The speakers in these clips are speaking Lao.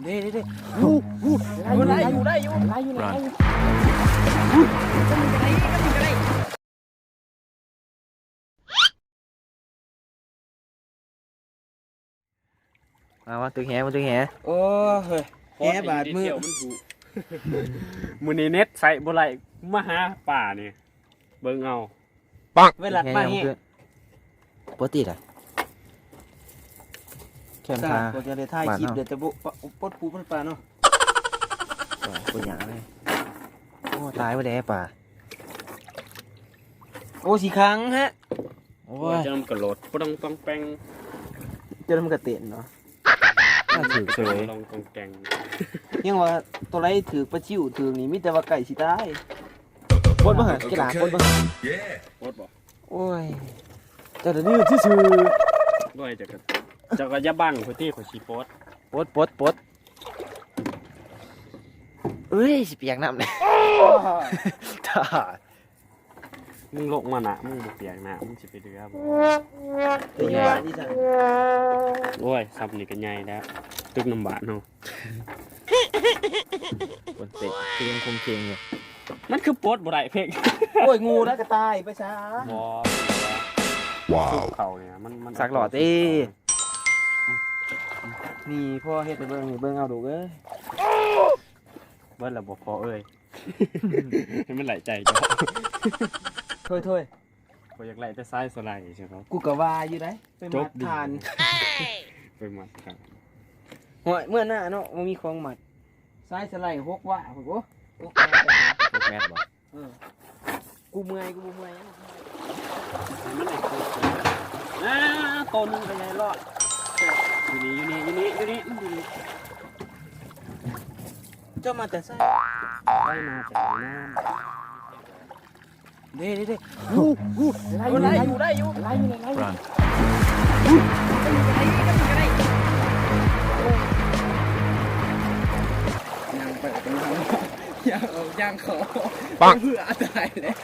ເດ້ໆໆ ໂອ້ໂຫ ໄດ້ຢູ່ ໄດ້ຢູ່ ໄດ້ຢູ່ ໄດ້ຢູ່ ມາ ມາຕຶກແຫ ມາຕຶກແຫ ໂອ້ຍ ແຫບາດມື ມື້ນີ້ເນັດໃຊ້ບໍ່ໄດ້ ມາຫາປານີ້ ເບິ່ງເອົາ ປັກ ເວລາມາແຮງ ປົກກະຕິລະ ແຄມທາ ພວກຈະໄດ້ຖ່າຍຄລິບ ເດ້ ແຕ່ບໍ່ ປົດປູ່ປົດປາເນາະ ບໍ່ຫຍັງເລີຍ ໂອ້ ຕາຍບໍ່ໄດ້ປາ ໂອ້ ຊິຂັງຮະ ໂອ້ຍ ຈະນຳກະໂຫຼດ ປອງປອງແປງ ຈະນຳກະເຕັ້ນເນາະ ຖືກເສີຍ ລອງກອງແກງ ຍັງວ່າໂຕໃດຖືກປາຊິວຖືກນີ້ ມີແຕ່ວ່າໃກ້ຊິຕາຍ ປົດບໍ່ຫະ ກິລາ ປົດບໍ່ຫະ ປົດບໍ່ ໂອ້ຍ ເຈົ້າລະດື້ຊື່ໆ ດ້ວຍ ເຈົ້າກະ ເຈົ້າກະຢ່າບັງຂ້ອຍຕິ ຂ້ອຍຊິປົດ ປົດ ປົດ ປົດ ເອີຍ ຊິປຽກນ້ຳແຫຼະ ຖ້າ ມຶງລົງມານະ ມຶງບໍ່ປຽກນະ ມຶງຊິໄປເຫຼືອບໍ່ ໂອ້ຍ ຊຳນີ້ກະໃຫຍ່ແລ້ວ ຕຶກນ້ຳບາດເຮົາ ຄົນເຕະ ຄືຍັງຄົງເຄງຢູ່ ມັນຄືປົດບໍ່ໄດ້ເພກ ໂອ້ຍ ງູນະກະຕ່າຍ ໄປຊະ ບໍ່ ວ້າວ ເຂົ້ານີ້ ມັນ ມັນ ສັກຫຼໍ່ຕິ ນີ້ ພໍ່ເຮັດໃຫ້ເບິ່ງ ນີ້ ເບິ່ງເອົາລູກເອີຍ ເບິດລະບໍ່ພໍ່ເອີຍ ໃຫ້ມັນໄຫຼໃຈເຈົ້າ ໂທ້ຍໆ ຂ້ອຍຢາກໄລ່ແຕ່ຊາຍສະໄລ ເຈົ້າ ກູກະວ່າຢູ່ໃດ ໄປມັດຖ່ານ ໄປມັດຖ່ານ ໂອ້ຍ ເມື່ອໜ້າເນາະ ບໍ່ມີຂອງມັດ ຊາຍສະໄລຫົກວາພຸ້ນ ໂອ້ ຫົກແມັດ ຫົກແມັດບໍ່ ເອີ ກູເມື່ອຍ ກູບໍ່ເມື່ອຍ ໃຫ້ມັນໄດ້ໂຕໜຶ່ງກະໃຫຍ່ລອດ ຢູ່ນີ້ ຢູ່ນີ້ ຢູ່ນີ້ ຢູ່ນີ້ ມັນຢູ່ນີ້ ເຈົ້າມາແຕ່ໃສ ໄດ້ມາຈາກນ້ຳ ເດ້ໆໆ ໂອ້ໂຫ ໄດ້ຢູ່ ໄດ້ຢູ່ ໄດ້ຢູ່ ໄດ້ຢູ່ ໄດ້ຢູ່ ຍ່າງໄປກະໄດ້ ຍ່າງອອກຍ່າງເຂົ້າ ປັກ ເພື່ອຕາຍແລ້ວ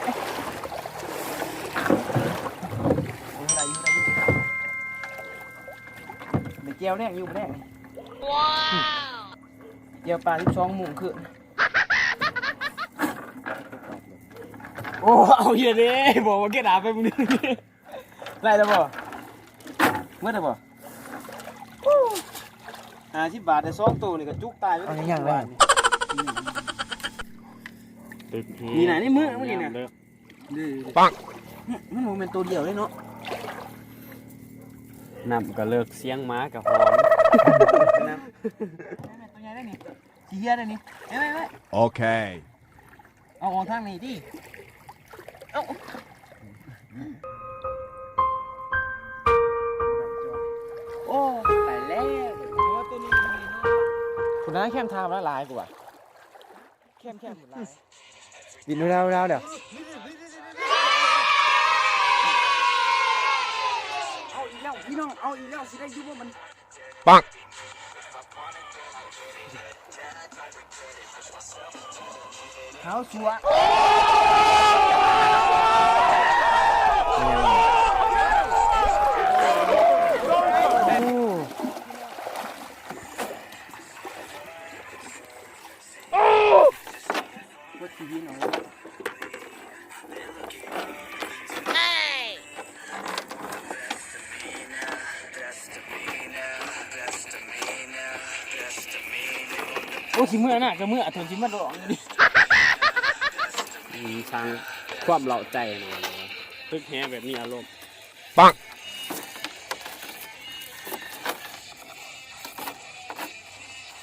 ໄດ້ຢູ່ ໄດ້ຢູ່ ໄດ້ແຈ່ວແນງຢູ່ ແນງ ວ້າວ ແຈ່ວປາສິບສອງໂມງຄືນ ໂອ້ ເອົາອີກແລ້ວເດ້ ບອກວ່າເກດາໄປມື້ນີ້ ໄດ້ແລ້ວບໍ່? ໝົດແລ້ວບໍ່? ຫ້າສິບບາດ ໄດ້ສອງໂຕນີ້ກະຈຸກຕາຍໄປ ເອົາຫຍັງແລ້ວ ນີ້ນະ ໃນມືມັນນີ້ນະ ປັກ ມັນບໍ່ແມ່ນໂຕດຽວເດ້ເນາະ ນ້ຳກະເລິກ ສຽງໝາກະຫອນ ໂຕໃຫຍ່ໄດ໋ນີ້ ຊິເຮຍໄດ໋ນີ້ ໄປໆໆ ໂອເຄ ເອົາອອກທາງນີ້ຕິ ເອົາ ໂອ້ ໄປແລ້ວ ໂອ້ ໂຕນີ້ ພຸ້ນນະ ແຄມທາງລະຫຼາຍກວ່າ ແຄມໆ ພຸ້ນຫຼາຍ ບິນແລ້ວ ແລ້ວ ແລ້ວ ເອົາອີກແລ້ວ ພີ່ນ້ອງ ເອົາອີກແລ້ວ ຊິໄດ້ຢູ່ບໍ່ມັນ ປັກ ເຮົາຊົ່ວ ໂອ້ ໂອ້ ຊິເມືອນະ ກະເມືອ ໂຕຊິມາດອງນີ້ ອືມ ສ້າງຄວາມເລົ້າໃຈນະ ຕຶກແຫແບບມີອາລົມ ປັກ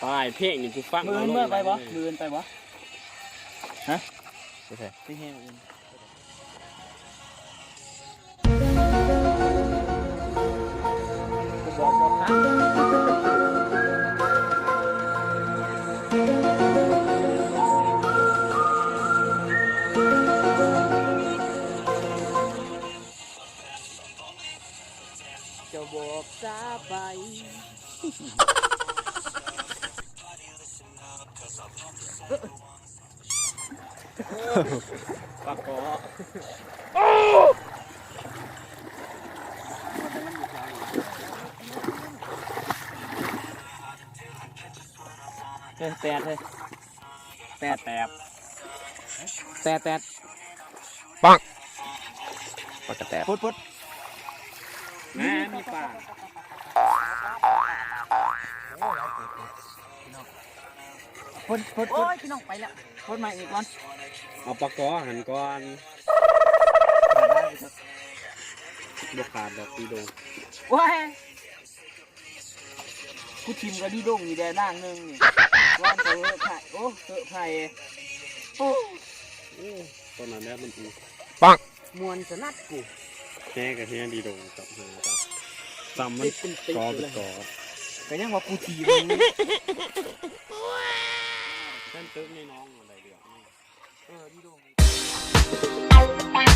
ຕາຍ ເພງນີ້ກູຟັງ ມື້ອື່ນເມືອໄປບໍ່? ມື້ອື່ນໄປບໍ່? ຮະ? ໄປໃສ? ໄປແຮ່ມື້ອື່ນ ເຈົ້າບອກສາໄປ. ປາເກາະ. ເອີ ແຕດເຮີ້ຍ ແຕດ ແຕດ ແຕດ ແຕດ ປັງ ປາກກະແຕດ ໂພດ ໂພດ ແມ່ນມີປາ ໂພດ ໂພດ ໂພດ ໂອ້ຍ ພີ່ນ້ອງໄປແລ້ວ ໂພດໃໝ່ອີກກ່ອນ ເອົາປາກກະຫັ້ນກ່ອນ ຂາດໄດ້ບໍ່ຈັກ ບໍ່ຂາດດອກ ຕີດົງ ໂອ້ຍ ກູຖິ້ມກະດີດົງນີ້ແດ່ນາງໜຶ່ງນີ້ ວ່ານເຕີເພາະ ໂອ້ ເຕີເພາະ ໂອ້ ໂອ້ ຕອນນັ້ນແຫຼະມັນອີກ ປັງ ມ່ວນສະໜັດກູ ແຮກະແຮດີດົງກັບຫາກັບ ຊ້ຳມັນ ຕິດເປັນຕິດ ກໍເປັນກໍ ກະຍັງວ່າກູຖີບ ແມ່ນຕຶກໃນໜອງໄດ້ເລື່ອງ ເອີ ດີດົງ ເ